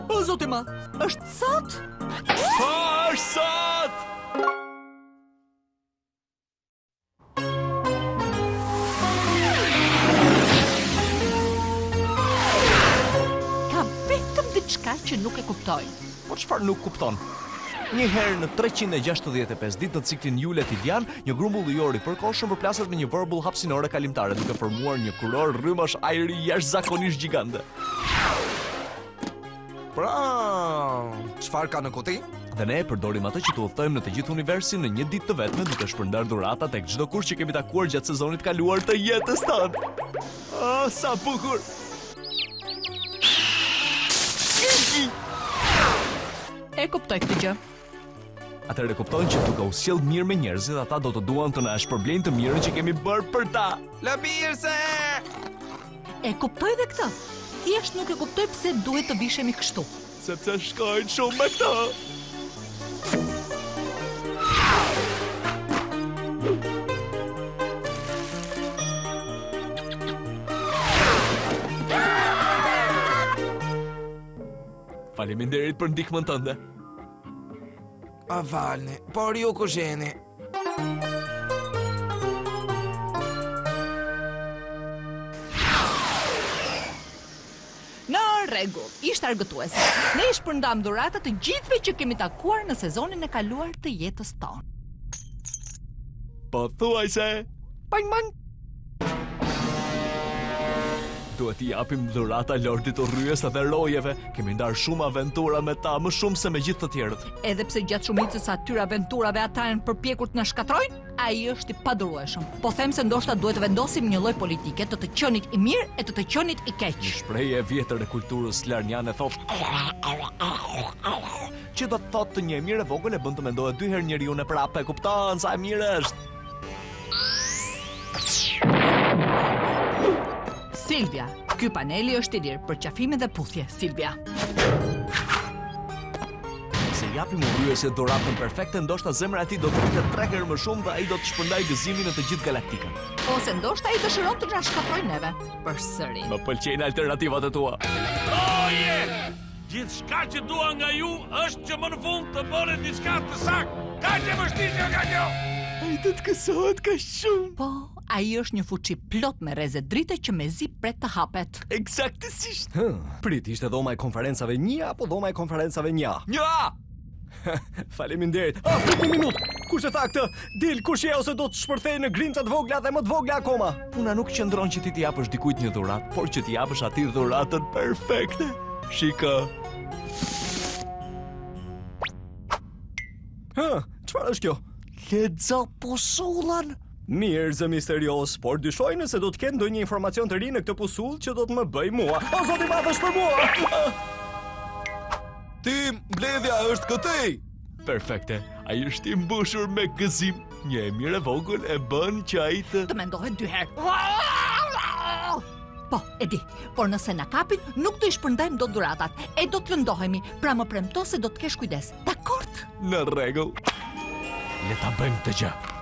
O, zoti im, është sot? Po, është sot! Ka vetëm diçka që nuk e kuptoj. Po çfarë nuk kupton? Një herë në 365 ditë në ciklin Jule-Tilian, një grumbull ujor i përkohshëm përplaset me një vorbull hapësinore kalimtare duke formuar një kurorë rrymash ajri jashtëzakonisht gjigante. Pra, çfarë ka në kuti? Dhe ne e përdorim atë që të udhëtojmë në të gjithë universin në një ditë të vetme duke shpërndarë dhurata tek çdokush që kemi takuar gjatë sezonit të kaluar të jetës tonë. Oh, sa bukur! E kuptoj këtë gjë. Atëherë e kupton që duke u sjellë mirë me njerëzit, ata do të duan të na shpërblejnë të mirën që kemi bërë për ta. Lëpirëse! E kuptoj dhe këtë. Thjesht nuk e kuptoj pse duhet të vishemi kështu. Sepse shkojnë shumë me këto. Faleminderit për ndihmën tënde. Më falni, por ju kush jeni? Në rregull, ishte argëtuese. Ne i shpërndamë dhurata të gjithëve që kemi takuar në sezonin e kaluar të jetës tonë. Pothuajse. Bang bang. Duhet t'i japim dhurata Lordit Urryes dhe rojeve. Kemi ndarë shumë aventura me ta, më shumë se me gjithë të tjerët. Edhe pse gjatë shumicës së atyre aventurave ata janë përpjekur të na shkatërrojnë, ai është i padurueshëm. Po them se ndoshta duhet të vendosim një lloj politike të të qenit i mirë e të të qenit i keq. Një shprehje e vjetër e kulturës larniane thotë që do të thotë të një e mirë e vogël e bën të mendohet dy herë njeriun e prapë, e kupton sa e mirë është. Silvia, ky paneli është i lirë për qafime dhe puthje, Silvia. Nëse i japim urryesit dhuratën perfekte, ndoshta zemra e tij do të rritet tre herë më shumë dhe ai do të shpërndajë gëzimin në të gjithë galaktikën. Ose ndoshta ai dëshiron të na shkatërrojë neve përsëri. Më pëlqejnë alternativat e tua. Roje! Gjithçka që dua nga ju është që më në fund të bëni diçka të saktë. Kaq e vështirë që ka kjo. Ai do të gëzohet kaq shumë. Po, ai është një fuçi plot me rreze drite që mezi pret të hapet. Eksaktësisht. Prit, ishte dhoma e konferencave 1 apo dhoma e konferencave 1A? Një A! Faleminderit. Ah, prit një minutë. Kush e tha këtë? Dil, kush je ose do të shpërthej në grimca të vogla dhe më të vogla akoma. Puna nuk qëndron që ti t'i japësh dikujt një dhuratë, por që t'i japësh atij dhuratën perfekte. Shiko. Hë, çfarë është kjo? Lexo pusullën. Mirë, zë misterioz, por dyshoj nëse do të ketë ndonjë informacion të ri në këtë pusullë që do të më bëjë mua. O zoti i madh është për mua. Tim, mbledhja është këtej. Perfekte. Ai është i mbushur me gëzim. Një e mirë e vogël e bën që ai të Të mendohet dy herë. Po, e di, por nëse na kapin, nuk do i shpërndajmë dot dhuratat, e do të lëndohemi, pra më premto se do të kesh kujdes. Dakord? Në rregull. Le ta bëjmë këtë gjë.